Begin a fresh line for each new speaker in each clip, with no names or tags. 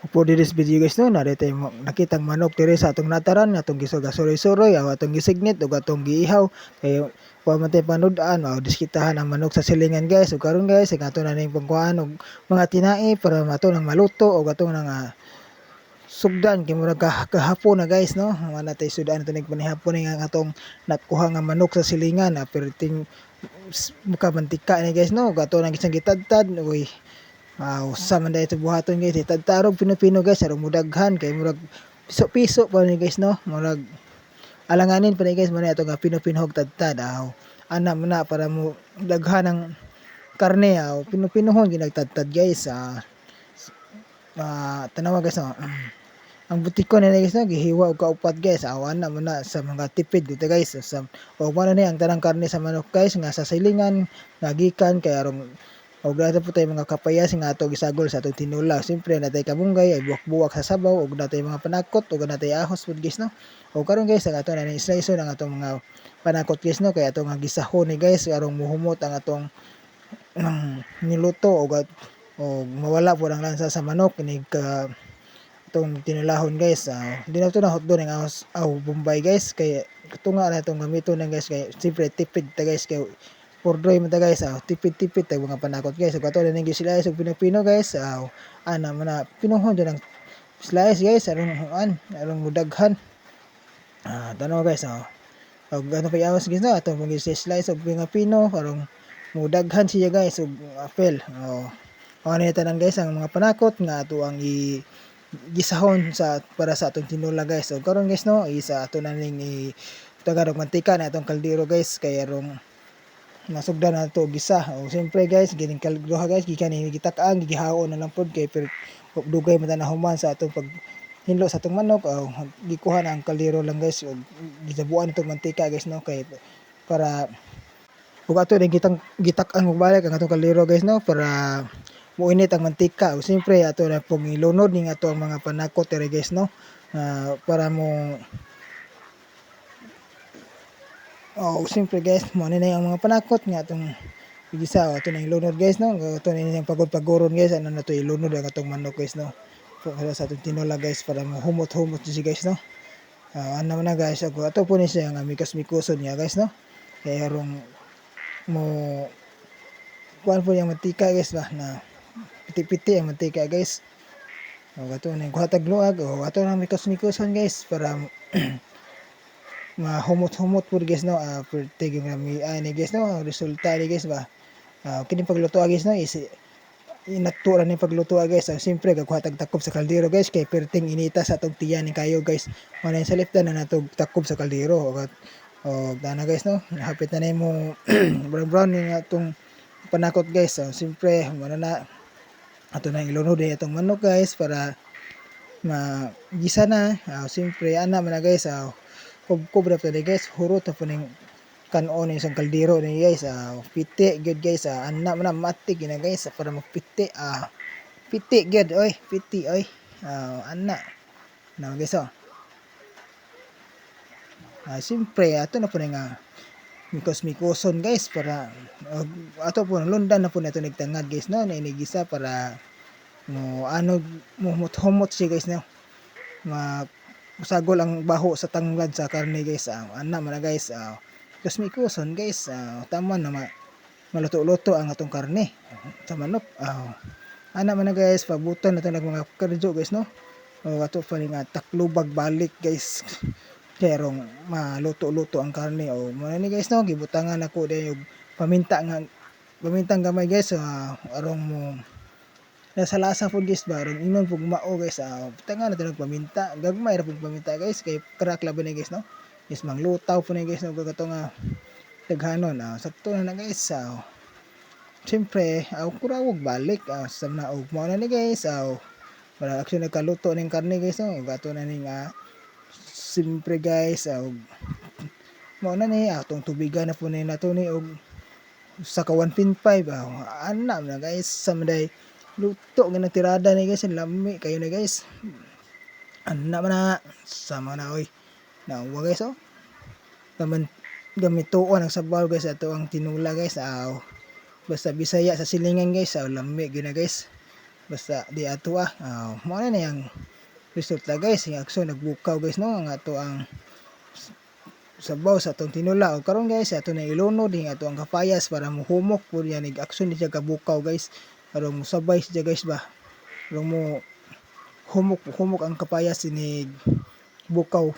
For this video, guys, no, naa tay nakitang manok diri sa atong nataran, atong gisuroy-suroy, aw atong gisignit ug atong giihaw kay wa man tay panud-an, mao diskitahan ang manok sa silingan, guys. Ug karon, guys, ang ato na ning pagkuhaan og mga tinai para ato nang maluto ug ato nang sugdan kay murag kahapon na, guys, no. Mga natay sudan ato ning panihapon ning ang atong nakuha nga manok sa silingan na perting muka mantika ni, guys, no. Ug ato nang isang gitadtad, uy. Usa man diay ito buhaton, guys, itadtarog pino-pino, guys, aron mudaghan kay murag piso-piso pa ni, guys, no. Murag alanganin pa ni, guys, mo na ato nga pino-pinohog tadtad. Aw, ana man na para mo daghan ang karne, aw pino-pinohon ginagtadtad, guys. Tanawa, guys, no. Ang butikon ni, guys, no, gihiwa og kaupat, guys. Aw, ana man na sa mga tipid dito, guys. Sa o mo na ni ang tanang karne sa manok, guys, nga sa silingan nga gikan kay aron og naa po tay mga kapayas nga ato gisagol sa atong tinula. Siyempre natay kabunggay ay buwak-buwak sa sabaw ug natay mga panakot ug natay ahos pud, guys, no. O karon, guys, ang ato na ning slice ang atong mga panakot, guys, no, kay ato nga gisahon ni, guys, aron muhumot ang atong niluto og og mawala po ang lansa sa manok inig ka atong tinulahon, guys. Di na to na hotdog ning ahos aw bombay, guys, kay tunga na itong gamiton na, guys, kay siyempre tipid ta, guys, kay pordroy man ta, guys. Tipid-tipid tag mga panakot, guys. Ug ato na ning slice og pino-pino, guys. Aw, ana man na pinuhon jud ang slice, guys, aron an aron mudaghan. Tanaw, guys, oh. Og ano pa ahos, guys, no, atong mga slice og mga pino aron mudaghan siya, guys, og apel. Oh. Mao ni tanan, guys, ang mga panakot nga ato ang i gisahon sa para sa atong tinula, guys. So karon, guys, no, isa ato na ning i tagarog mantika na atong kaldero, guys, kay arong nasugdan na to gisa. O siyempre, guys, gining kalduha, guys, gikan ni gitak-ang gihaon na lang pod kay pero dugay man ta na human sa atong pag hinlo sa atong manok. O gikuha na ang kaldero lang, guys, og gisabuan itong mantika, guys, no, kay para ug ato din kitang gitak-an balik ang atong kaldero, guys, no, para muinit ang mantika. O siyempre ato na pong ilunod ning ato ang mga panakot diri, guys, no, para mo. Oh, siyempre, guys, mo na ang mga panakot nga atong igisa. Ato na ilunod, guys, no. Ato na yung pagod-pagoron, guys, ano na to ilunod ang atong manok, guys, no. Para sa atong tinola, guys, para mohumot-humot siya, guys, no. Ano na, guys, ako ato po ni siya nga mikas-mikuson niya, guys, no. Kaya arong mo kuan po yung mantika, guys, ba na piti-piti ang mantika, guys. O ato na kuha tagluag o ato na mikas-mikuson, guys, para mahumot-humot po, guys, no. Pertig yung mi ani, guys, no, ang resulta ni, guys, ba. Kini pagluto, guys, no, is inatura ni pagluto, guys. Siyempre gagkuha tag takop sa kaldero, guys, kay perting inita sa atong tiyan ni kayo, guys. Mo na sa liftan na natog takop sa kaldero o o dana, guys, no. Hapit na nimo brown brown yung atong panakot, guys. Siyempre mo na ato na ilunod ni atong manok, guys, para magisa na. Siyempre ana man na, guys. Kubkob na po ni, guys, hurot na po ning kanon ni isang kaldero ni, guys. Piti gyud, guys. Ana man na matik na, guys, para magpiti. Piti gyud oy, piti oy. Ana na, guys, oh. Siyempre ato na po ni nga mikos mikoson, guys, para ato po lundan na po nato nagtangad, guys, no, na inigisa para mo ano humot-humot siya, guys, no, ma sagol ang baho sa tanglad sa karne, guys. Ana man na, guys. Mikos mikoson, guys. Tama na maluto-luto ang atong karne sa manok. Ana man na, guys, pabutan na to nag mga kardyo, guys, no. O ato pa nga taklubag balik, guys, kay maluto-luto ang karne. O mo ni, guys, no, gibutangan nako dayon og paminta nga pamintang gamay, guys, arong mo nasa lasa pud, guys, ba aron ingon pug mao, guys. Butangan nato og paminta, gagmay ra pug paminta, guys, kay crack laban ni, guys, no. Is manglutaw po ni, guys, no, kato nga daghanon. Sakto na na, guys. Siyempre aw kurawog balik sa na og mao na ni, guys. Wala actually nagkaluto ning karne, guys, no. Ato na ning siyempre, guys, mao na ni atong tubigan na po ni nato ni og sa ka 1.5. Ana na, guys, sa maday luto nga nang tirada ni, guys, lami kayo na, guys. Ana man na sama na oy nauwa, guys, oh. Taman gamituon ang sabaw, guys, ato ang tinula, guys. Aw, basta Bisaya sa silingan, guys. Aw, lami gyud na, guys. Basta di ato mao na yang resulta, guys. Yung aksyon nagbukaw, guys, no, ang ato ang sabaw sa atong tinula. O karon, guys, ato na ilunod yung ato ang kapayas para muhumok po yan. Aksyon di siya kabukaw, guys, aron musabay siya, guys, ba, aron mo humok humok ang kapayas inig bukaw.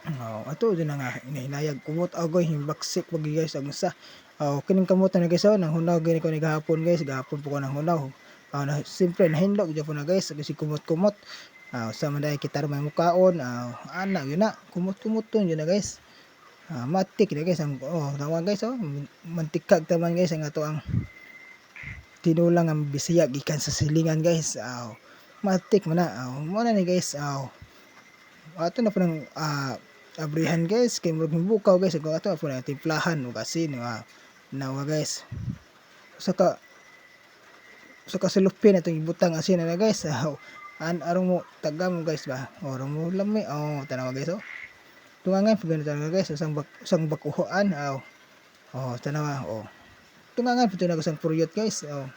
Oh, ato din na nga inahinayag kumot agoy baksik pag, guys, ang usa. Oh, kining kamot na, guys, oh, nang hunaw gani ko ni gahapon, guys, gahapon po ko nang hunaw. Oh, na, siyempre nahinlog gyud po na, guys, kasi kumot-kumot. Sa man dai kita may mukaon, ana yun na, kumot-kumot to yun na, guys. Matik na, guys, ang oh, tawag, guys, oh, mantikag taman, guys, ang ato ang tinulang ang Bisaya gikan sa silingan, guys. Matik man na. Mo na ni, guys. Ato na po ng abrihan, guys, kay murag bukaw, guys. Ug ato na po na timplahan ug asin, nawa, guys, usa ka sulupin atong ibutang asin na, guys, an aron mo taga mo, guys, ba, aron mo lami. Oh, tanawa, guys, oh, tungangan pud ganito, guys, usang bakuhoan. Aw, oh, tanawa, oh, tungangan pud na usang puriyot, guys. Oh,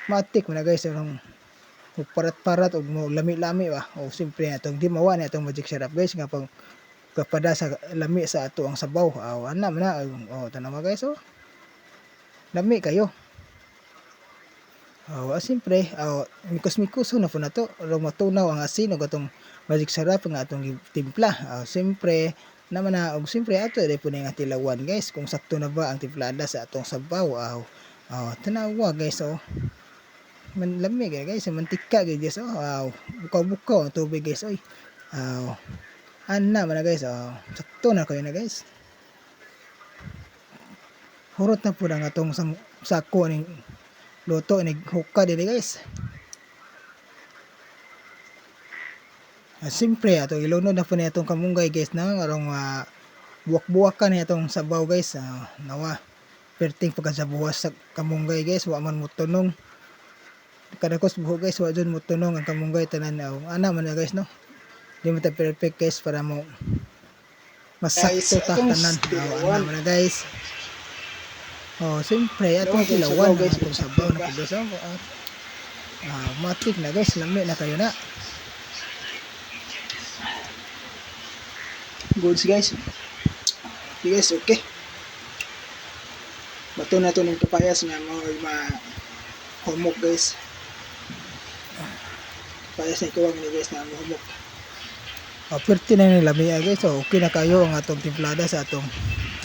matik man na, guys, aron mo parat-parat og mo lami-lami ba. O siyempre atong di mawa ni atong Magic Sarap, guys, nga pang kapada sa lami sa ato ang sabaw. Aw, ana man na. Oh, tanawa, guys, oh, lami kayo. Oh, siyempre, oh, mikos-mikoso na po na to aron matunaw ang asin ug atong Magic Sarap nga atong timpla. Oh, siyempre naman na, og siyempre ato dai po na nga tilawan, guys, kung sakto na ba ang timplada sa atong sabaw. Aw, oh, tanawa, guys, oh, man lami kay, guys, mantika gyud, guys, oh. Aw, bukaw-bukaw ang tubig, guys, oy. Aw, ana man na, guys. Oh, sakto na kayo na, guys. Hurot na po ang atong sako ning luto ni huka dili, guys. Siyempre atong ilunod na po ni atong kamunggay, guys, na arong buwak-buwak ka ni atong sabaw, guys. Nawa perting pagkasabuwas sa kamunggay, guys, wa man mo tunong kadakos buho, guys, wa jud mo tunong ang kamunggay tanan. Ana man na, guys, no, di mo ta perfect, guys, para mo masakto ta tanan. Ana man na, guys. Oh, siyempre atong tilawan, guys, atong sabaw na po, guys. Oh, matik na, guys, lami na kayo na.
Goods, guys. Okay, guys, okay. Bato na to ng kapayas nga mo ma humok, guys. Kapayas na ikuwang ni, guys, na mahumok.
Oh, perti na ni lami, guys. So, okay na kayo ang atong timplada sa atong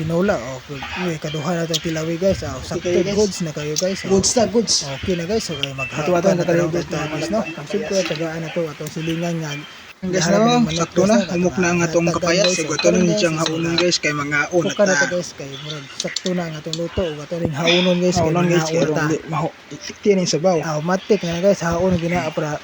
tinula. Oh, uy, kaduha na atong tilawi, guys. Oh, sakto
okay kayo, guys.
Goods na kayo, guys. Oh,
Goods na, goods.
Okay na, guys. So, kayo
Ato-ato na tayo, guys,
guys,
na
no? Siyempre, tagaan na to atong silingan nga.
Guys, no, sakto na. Humok na ang atong kapayas. So, ato na siyang haunon, guys, kay mga
Una
unat
na
na.
guys, kay murag sakto na ang atong luto ug ato ning haunon, guys, kay
Haunon, guys, kay
mga
aron di maho. Itikti ni sabaw.
Ah, matik na, guys, haon gina para